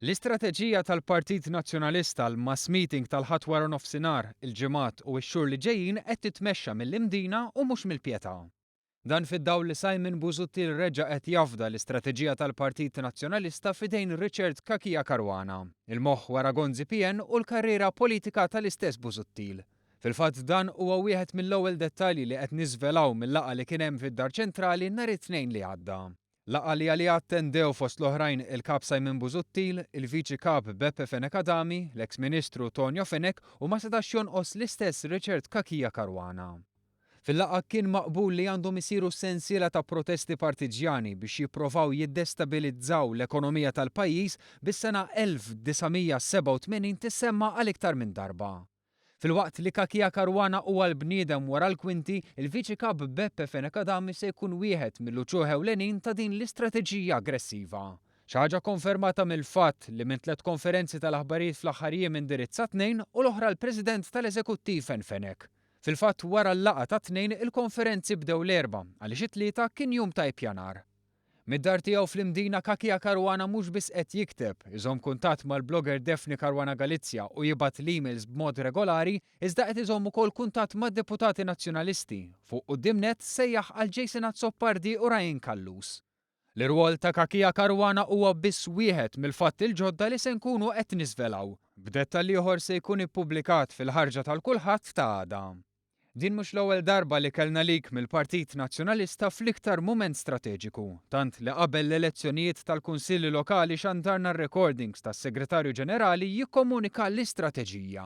L-istrateġija tal-Partit Nazzjonalista għal mass meeting tal-Ħadd waranofsinhar, il-ġimgħat u x-xhur li ġejjin qed titmexxa mill-Imdina u mhux mill-Pietà. Dan fid-dawl li Simon Busuttil reġa' qed jafda l-istrateġija tal-Partit Nazzjonalista f'idejn Richard Cachia Caruana, il-moħħ wara Gonzi PN u l-karriera politika tal-istess Busuttil. Fil-fatt dan huwa wieħed mill-ewwel dettalji li qed niżvelaw mil-laqgħa li kien hemm fid-Dar Ċentrali nhar it-Tnejn li għadda. Laqgħa li għaliha attendew fost l-oħrajn il-Kap Simon Busuttil, il-Viċi Kap Beppe Fenech Adami, l-eks Ministru Tonio Fenech u ma setax jonqos l-istess Richard Cachia Caruana. Fil-laqgħa kien maqbul li għandhom isiru sensiela ta' protesti partiġjani biex jipprovaw jiddestabilizzaw l-ekonomija tal-pajjiż bis-sena 1987 tissemma għal iktar minn darba. Filwaqt li Cachia Caruana huwa l-bniedem wara l-kwinti, il-Viċi Kap Beppe Fenech Adami se jkun wieħed mill-uċuħ ewlenin ta' din l-istrateġija aggressiva. Xi ħaġa konfermata mill-fatt li minn tlett konferenzi tal-aħbarijiet fl-aħħar jiem indirizza tnejn u l-oħra l-President tal-Eżekuttiv Fen Fenech. Fil-fatt wara l-laqgħa tat-Tnejn il-konferenzi bdew l-Erbgħa għaliex it-Tlieta kien jum ta' ippjanar. Mid-dar tiegħu fl-Imdina Cachia Caruana mhux biss qed jikteb, iżomm kuntatt mal-blogger Daphne Caruana Galizia u jibgħat l-emails b'mod regolari, iżda qed iżomm ukoll kuntatt ma' deputati Nazzjonalisti. Fuq quddiem nett sejjaħ għal Jason Azzopardi u Ryan Callus. L-irwol ta' Cachia Caruana huwa biss wieħed mill-fatti l-ġodda li se nkunu qed niżvelaw. B'dettall ieħor se jkun ippubblikat fil-ħarġa tal-Kulħadd ta' għada. Din mhux l-ewwel darba li kellna leak mill-Partit Nazzjonalista fl-iktar mument strateġiku, tant li qabel l-elezzjonijiet tal-Kunsilli Lokali xandarna r-recordings tas-Segretarju Ġenerali jikkomunika l-istrateġija.